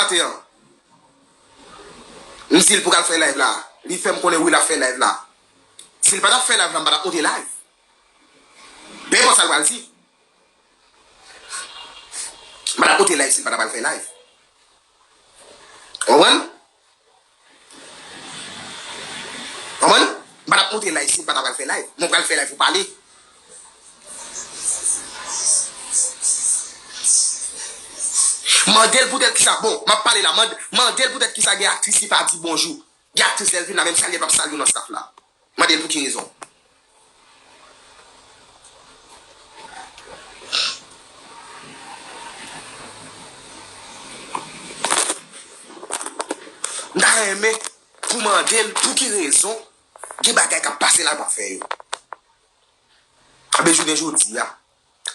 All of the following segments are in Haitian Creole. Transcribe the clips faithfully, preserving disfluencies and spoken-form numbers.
maten an. M di l pou l al fè live la. Li fè m konnen wi l ap fè live la. Si l pa t ap fè live la, m pa t ap monte live. Pe enpòt sa l pral di. M pa t ap monte live si l pa t ap al fè live. Konprann? Konprann? M pa t ap monte live si m pa t ap al fè live. Mwen pral fè live pou pale. Mande l poutèt kisa. Bon, m ap pale la. Mande, mande l poutèt kisa gen aktris ki pa di bonjou. Gen aktris lè l vin la, menm salye l p ap salye w nan staff la. Mande l pou ki rezon. M ta renmen pou mande l pou ki rezon gen bagay k ap pase la l p ap fè yo. Anben jounen jodi a,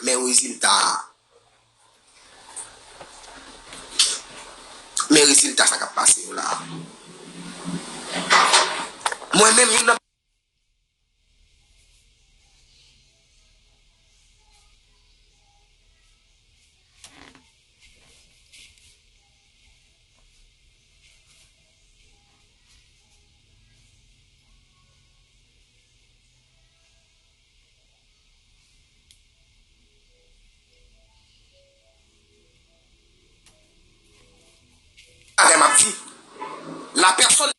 men rezilta a. Men rezilta sa k ap pase yo la. Mwen menm, youn nan Bagay m ap di. La pèsòn.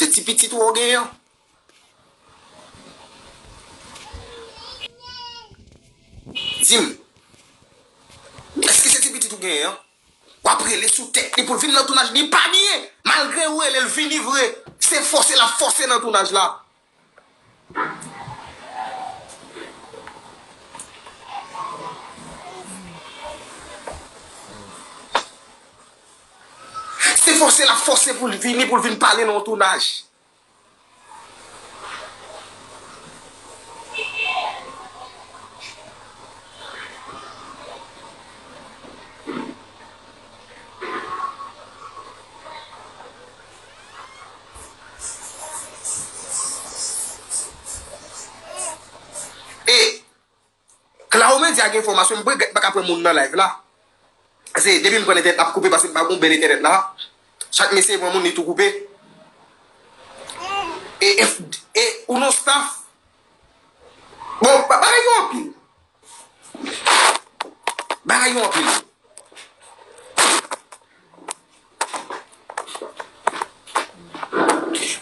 Se ti pitit ou genyen an. Di m, èske se ti pitit ou genyen an? W ap rele sou tèt li pou l vin nan tounaj, li pa byen. Malgre ou rele l vini vre, se fòse l ap fòse nan tounaj la. Se fòse l ap fòse pou l vini, pou l vin pale nan yon tounaj. E Claro Media gen enfòmasyon, m pa ka pran moun nan live la. Se depi m pran entènèt ap koupe paske m pa gon bèl entènèt la. Chak mesye pran moun li tou koupe. E, e, e ou non staff. Bon, ba- bagay yo anpil. Bagay yo anpil.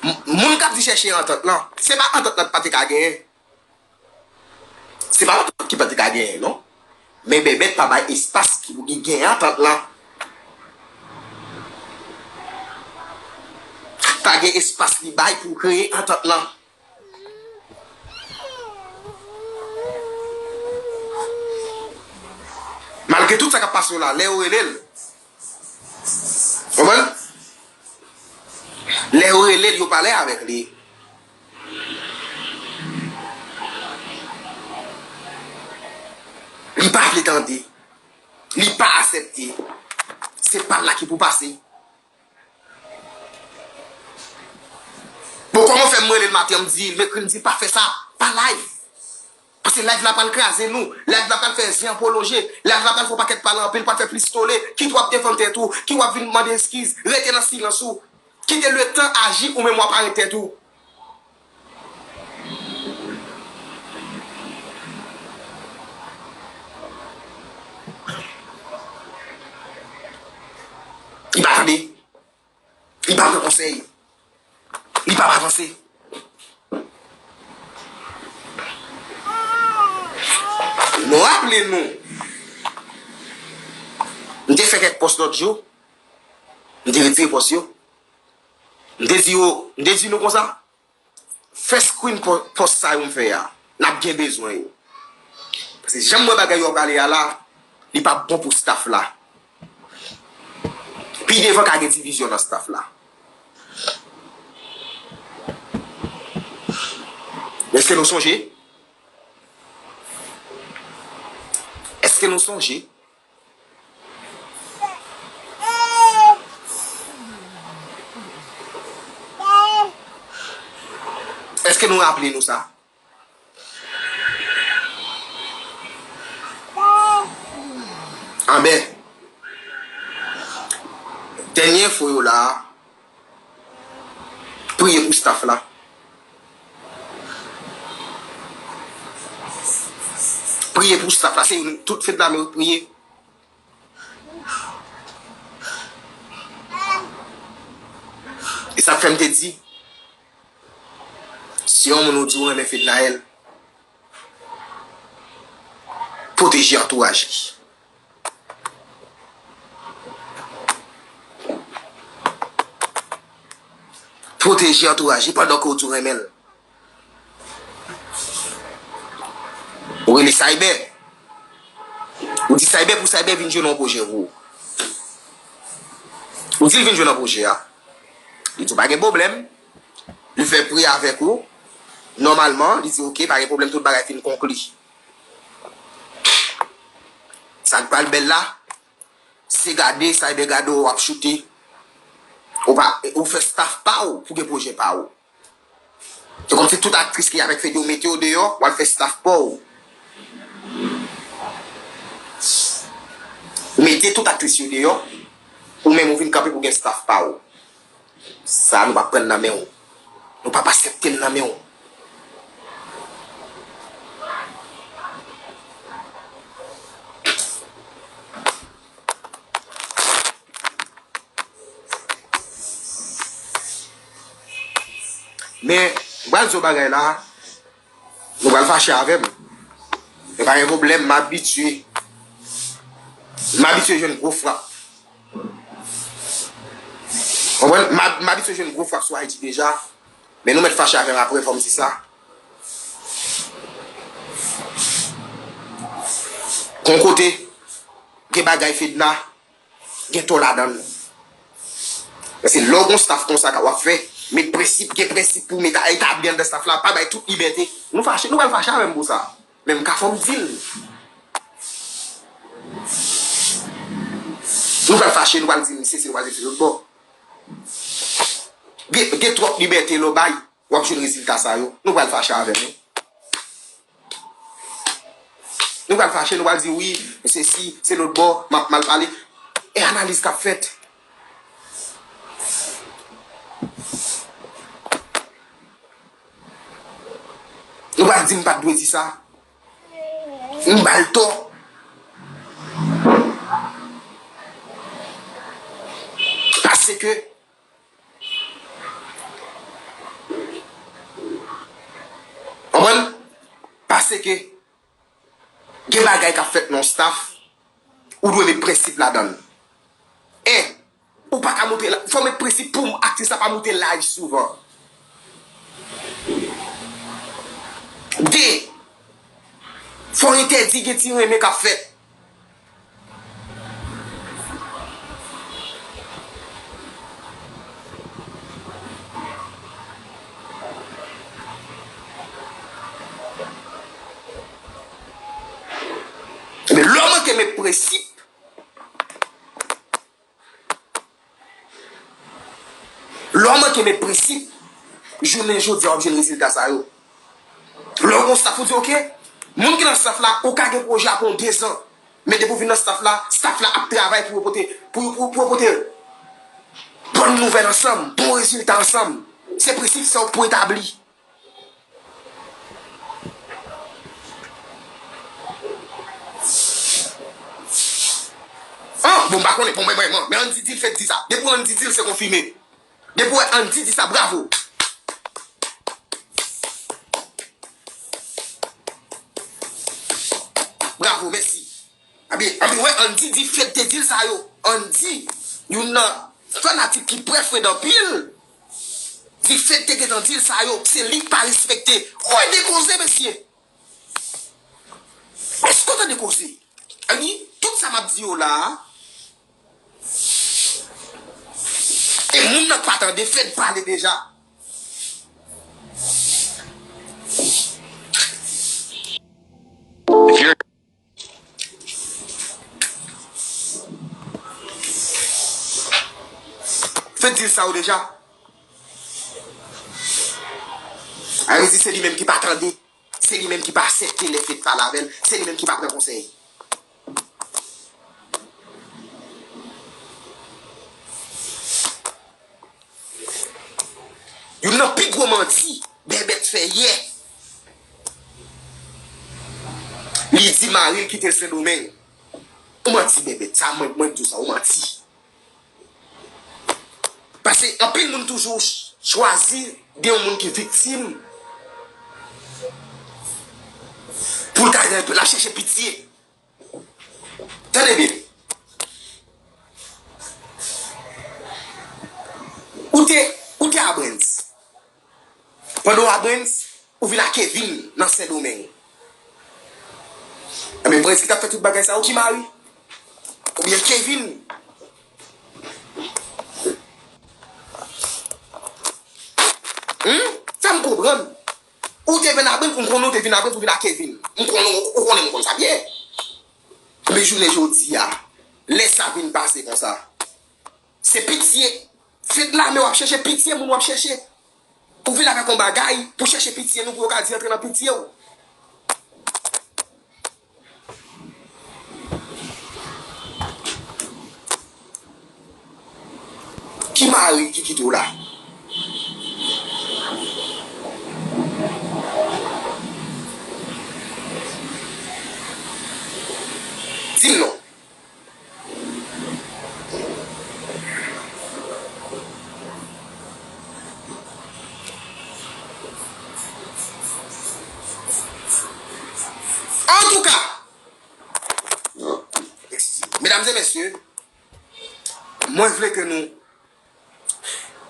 M- Moun k ap di chèche antant lan, se pa antant lan pa te ka genyen. Se pa antant ki pa te ka genyen, non. Men Bèbèt pa bay espas ki pou gen antant lan. Pa gen espas li bay pou kreye antant lan. Malgre tout sa k ap pase yo la, lè yo rele l, konprann? Lè yo rele l, yo pale avèk li. Li pa vle tande. Li pa aksepte. Se pa l la ki pou pase. Bon, kòman fè m rele l maten, m di l, m ekri l, m di l, pa fè sa, pa live. Paske live la pral kraze nou. Live la pral fè zen an pwolonje. Live la pral fè yon pakèt pale anpil, pral fè plis tole. Kit w ap defann tèt ou, kit w ap vin mande eskiz. Rete nan silans ou. Kite letan aji ou menm w ap arete tèt ou. Li pa tande. Li pa pran konsèy. Li p ap avanse. Nou raple nou, m te fè kèk pòs lòt jou, m te retire pòs yo. M te di yo, m te di nou konsa, fè screen pò- pòs sa yo m fè a, n ap gen bezwen yo. Paske jan m wè bagay yo ap ale a la, li p ap bon pou staff la. Pi devan ka gen divizyon nan staff la. Èske nou sonje? Èske nou sonje? Èske nou raple nou sa? Anben, dènye enfo yo la a, priye pou staff la. Priye pou staff la, se youn, tout Fednaelle priye. E sa k fè m te di, si yon moun ou di w renmen Fednaelle, pwoteje antouraj li. Pwoteje antouraj li pandan ke w di w renmen l. Ou rele Cyber. Ou di Cyber pou Cyber vin jwe nan yon pwojè pou ou. Ou di l vin jwe nan pwojè a. Li di w pa gen pwoblèm. Li fè pri avèk ou. Nòmalman, li di, "Oke, pa gen pwoblèm, tout bagay fin konkli." Sa k pral bèl la, se gade, Cyber gade w ap choute. Ou pa, ou fè staff pa w pou gen pwojè pa w. Se kòmsi tout aktris ki avèk Fedou mete yo deyò, w al fè staff pa w. Ou mete tout aktris yo deyò, ou menm ou vin kanpe pou gen staff pa w. Sa a nou p ap pran l nan men w. Nou p ap aksepte l nan men w. Men, m pral di w bagay la, nou pral fache avè m. Men pa gen pwoblèm, m abitye. M abitye jwenn gwo frap. Konprann? M ab-, m abitye jwenn gwo frap sou Ayiti deja. Men nou mèt fache avè m apre, fò m di sa. Gon kote, gen bagay Fedna, gen tò ladan l. Paske lè w gon staff konsa k w ap fè, met prensip, gen prensip pou w met a etabli anndan staff la, pa bay tout libète. Nou fache, nou pral fache avè m pou sa. Men m ka fè w m di l. Nou pral fache, nou pral di misye, se nou pral di se lòt bò. Gen, gen twòp libète lè w bay, w ap jwenn rezilta sa yo. Nou pral fache avè m wi. Nou pral fache, nou pral di wi, se si, se lòt bò, m ap mal pale. E analiz k ap fèt. Nou pral di m pa t dwe di sa. M ba l tò. Paske, konprann? Paske, gen bagay k ap fèt nan yon staff, ou dwe met prensip ladan l. En, ou pa ka moute la, fò w met prensip pou aktris la pa moute live souvan. De, fò w entèdi gen ti renmen k ap fèt. Men lè w manke met prensip, lè w manke met prensip, jounen jodi a w ap jwenn rezilta sa yo. Lè w gon staff, ou di, oke, moun ki nan staff la, ou ka gen pwojè a pou yon dezan. Men depi w vin nan staff la, staff la ap travay pou yo pote, pou, pou, pou yo pote bòn nouvèl ansanm, bon rezilta ansanm. Se prensip sa w pou etabli. Ah, bon, m pa konnen. Bon, mwen, mwen, mwen, men Andy di l fèk di sa. Depi w Andy di l, se konfime. Depi w wè Andy di sa, bravo. Bravo, mèsi. Anben, anben, wè, Andy di Fed te di l sa yo. Andy, youn nan fanatik ki prè Fed anpil, di Fed te gentan di l sa yo. Se li k pa respekte. Ou wè de koze, mesye. Èske w tande koze? Andy, tout sa m ap di yo la a, e moun nan k pa tande, Fed pale deja. Fed di l sa yo deja. A vle di se li menm ki pa tande. Se li menm ki pa aksepte lè Fed pale avè l. Se li menm ki pa pran konsèy. Youn nan pi gwo manti Bèbèt fè yè. Li di mari l kite l Sendomeng. Ou manti, Bèbèt. Sa mwen, mwen k di w sa, ou manti. Paske anpil moun toujou ch-, chwazi de yon moun ki viktim pou l ka, l ap chèche pitye. Tande byen. Ou te, ou te a Brens. Pandan w a Brens, ou vin a Kevin nan Sendomeng. Enben, Brens ki t ap fè tout bagay sa yo ki mari? Oubyen Kevin? Hmm? Fè m konprann. Ou te vin a Brens, m konnen ou te vin a Brens, ou vin a Kevin. M konnen, ou konnen m konn sa byen. Men jounen jodi a, lè sa vin pase konsa, se pitye. Fed la, men w ap chèche pitye, moun w ap chèche. Ou vin avèk yon bagay pou chèche pitye nou, pou yo ka di antre nan pitye w. Ki mari ki kite w la? Di m non. Antouka, Medam e mesye, mwen vle ke nou,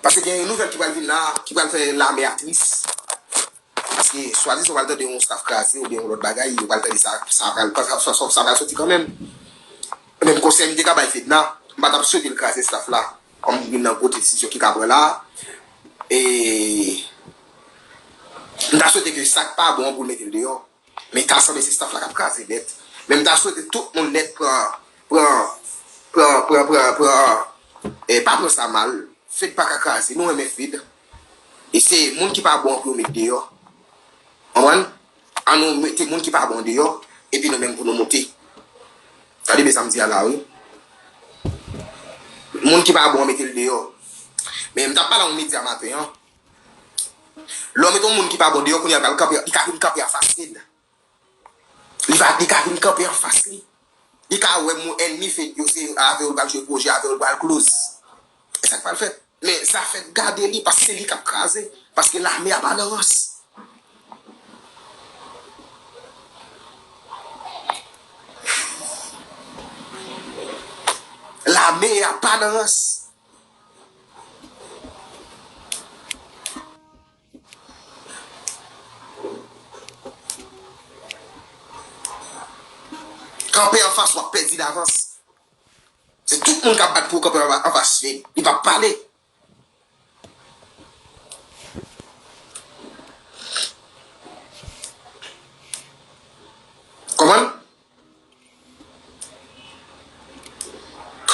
paske gen yon nouvèl ki pral vin la, ki pral fè lame a tris. Paske swadizan w pral tande yon staff kraze oubyen yon lòt bagay, ou pral tande sa, sa pral, sa, sa, sa, sa pral soti kanmenm. Menm konsèy m te ka bay Fedna, m pa t ap swete l kraze staff la. Kòm youn nan gwo desizyon ki ka pran la. E m ta swete ke sa k pa bon an pou l mete l deyò. Men ta sanble se staff la k ap kraze nèt. Men m ta swete tout moun nèt pran, pran, pran, pran, pran, pran, e pa pran sa mal. Fed pa ka kraze, nou renmen Fed. E se moun ki pa bon an pou yo met deyò. Konprann? An nou mete moun ki pa bon deyò, epi nou menm pou nou moute. Tande byen sa m di a la, wi. Moun ki pa bon an mete l deyò. Men m t ap pale a yon medya maten an. Lè w mete yon moun ki pa bon deyò, kounye a l pral kanpe, li ka vin kanpe anfas Fed. Li va, li ka vin kanpe anfas li. Li ka wè moun ènmi Fed yo se avè yo l pral jwe pwojè, avè yo l pral close. E sa k pral fèt. Men Zafèt gade li, paske se li k ap kraze. Paske lame a pa nan rans. Lame a pa nan rans. Kanpe anfas, w ap pèdi davans. Se tout moun k ap bat pou w kanpe anfa-, anfas Fed. Li p ap pale. Konprann?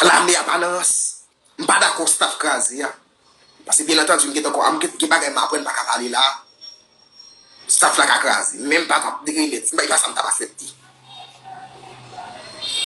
Lame a pa nan rans. M pa dakò staff kraze a. Paske byen antandi, m gentan kò, m gen, gen bagay m aprann, m pa ka pale la. Staff la ka kraze. Men m pa t ap remèt, se pa sa m t ap aksepte.